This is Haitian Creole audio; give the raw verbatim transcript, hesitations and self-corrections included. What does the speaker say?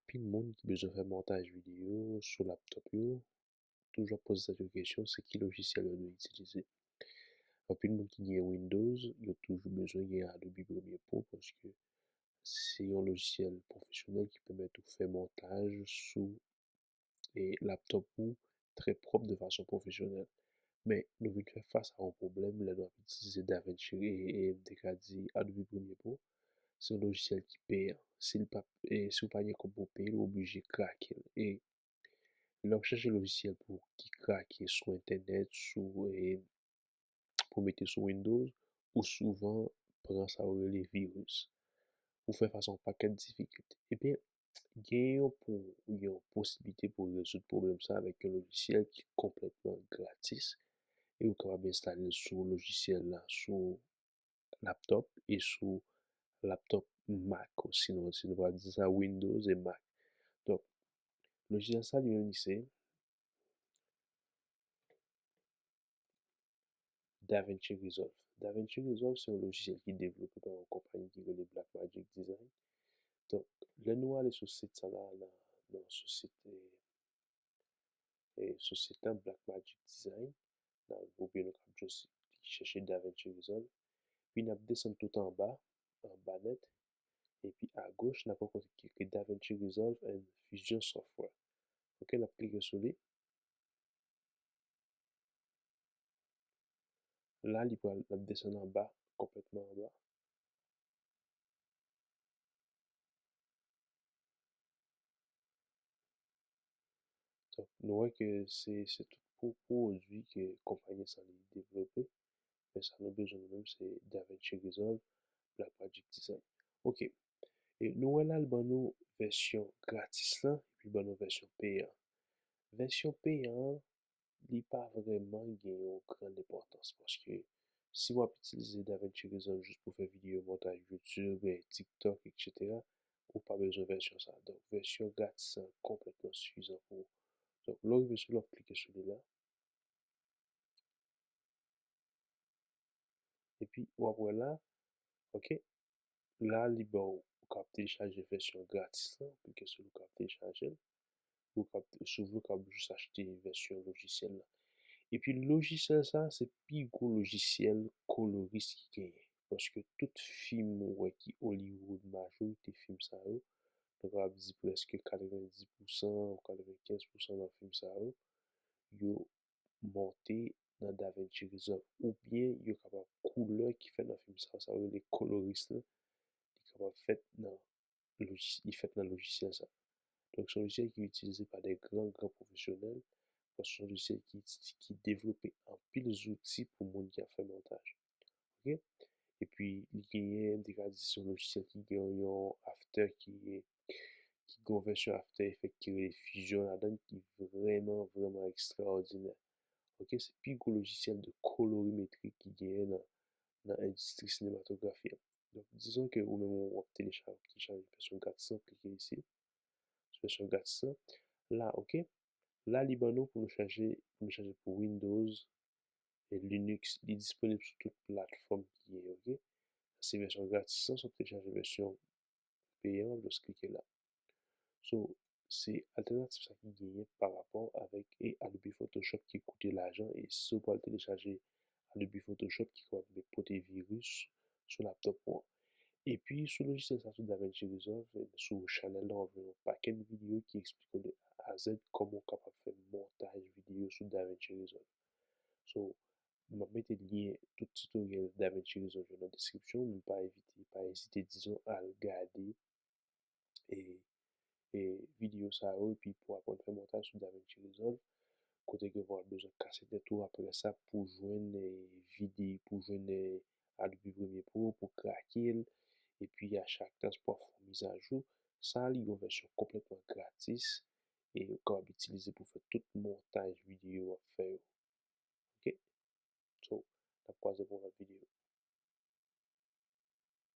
anpil moun ki bezwen fè montaj videyo sou laptop yo toujou ap poze tèt yo kesyon, se ki lojisyèl yo dwe itilize. Anpil moun ki gen Windows, yo toujou bezwen gen Adobe Premiere Pro paske se yon lojisyèl pwofesyonèl ki pèmèt ou fè montaj sou e laptop ou trè pwòp de fason pwofesyonèl. Men, nou vin fè fas a yon pwoblèm lè nou ap itilize DaVinci e, e m te ka di Adobe Premiere Pro. Se yon lojisyèl ki peyan. Si l pa, e, si w pa gen kòb pou w peye l, ou oblije krake l. E lè w chèche lojisyèl pou ki krake sou entènèt, sou, e, pou mete sou Windows, ou souvan pran sa yo rele viris. Ou fè fas a yon pakèt difikilte. Ebyen, gen yon, pou, yon posiblite pou rezoud pwoblèm sa avèk yon lojisyèl ki konplètman gratis e ou kapab enstale l sou lojisyèl la sou laptop e sou laptop Mac osi, nou, si nou va di sa Windows e Mac. Donk, lojisyèl sa li menm li se DaVinci Resolve. DaVinci Resolve se yon lojisyèl ki devlope pa yon konpayi ki rele Blackmagic Design. Donk, lè nou ale sou sit sa la, nan, nan sou sit, e, e, sou sit la, Blackmagic Design, n a, oubyen nou kab just chèche DaVinci Resolve. Pi n ap desann tout anba, anba nèt. Epi agoch, n ap wè kote ki ekri DaVinci Resolve and Fusion Software. Ok, n ap klike sou li. La, li pral, l ap desann anba, konplètman anba. Donk, nou wè ke se, se tout pou pwodui ke konpayi sa li devlope. Men sa nou bezwen nou menm, se DaVinci Resolve, Blackmagic Design. Ok. E nou wè la, l ban nou vèsyon gratis lan, epi l ban nou vèsyon peyan. Vèsyon peyan an, li pa vrèman gen yon gran enpòtans, paske si w ap itilize DaVinci Resolve jis pou fè videyo montaj YouTube, e, TikTok, etsetera, ou pa bezwen vèsyon sa. Donk, vèsyon gratis lan konplètman sifizan pou ou. Donk, lè w rive sou li, w ap klike sou li la. Epi, w ap wè la, ok, la, li ba w, ou kab telechaje vèsyon gratis lan, ou klike sou li, ou kab telechaje l. Ou kab, si w vle, ou kab jis achte vèsyon lojisyèl la. Epi, lojisyèl sa, se pi gwo lojisyèl koloris ki genyen. Paske tout fim ou wè ki Hollywood, majorite fim sa yo, nou kapab di prèske katrevendis pousan ou katrevenkenz pousan nan fim sa yo, yo monte nan DaVinci Resolve. Oubyen yo kapab koulè ki fèt nan fim sa, sa yo rele koloris lan, li kapab fèt nan lojis-, li fèt nan lojisyèl sa. Donk, se yon lojisyèl ki itilize pa de gran, gran pwofesyonèl, paske se yon lojisyèl ki, ki devlope anpil zouti pou moun ki ap fè montaj. Ok? Epi, li genyen, m te ka di se yon lojisyèl ki gen yon After ki, ki gen yon vèsyon After Effects ki rele Fusion ladan l, ki vrèman, vrèman ekstraòdinè. Ok, se pi gwo lojisyèl de kolorimetri ki genyen nan, nan endistri sinematografi an. Donk, dizon ke ou menm w ap telechaje, telechaje vèsyon gratis lan, klike isi, sou vèsyon gratis lan. La, ok, la, li ban nou pou nou chaje, pou nou chaje pou Windows e Linux. Li disponib sou tout platfòm ki genyen, ok. Se vèsyon gratis lan, si w ap telechaje vèsyon peyan, w ap just klike la. So, se altènativ sa ki genyen pa rapò avèk e Adobe Photoshop ki koute lajan, e si w pral telechaje Adobe Photoshop ki kapab pote viris sou laptop ou an. Epi, sou lojisyèl sa, sou DaVinci Resolve, sou chanèl la, w ap jwenn yon pakèt videyo ki eksplike w de A a Z kòman w kapab fè montaj videyo sou DaVinci Resolve. So, m ap mete lyen tout titoryèl DaVinci Resolve yo nan deskripsyon, men pa evite, pa ezite, dizon, al gade e, e videyo sa yo, epi pou aprann fè montaj sou DaVinci Resolve, kote ke w ap bezwen kase tèt ou apre sa pou jwenn, e, vide-, pou jwenn, e, Adobe Premiere Pro, pou krake l, epi a chak tan pou w ap fè yon mizajou. Sa a, li yon vèsyon konplètman gratis, e ou kapab itilize pou fè tout montaj videyo w ap fè yo. Ok? So, n ap kwaze pou yon lòt videyo.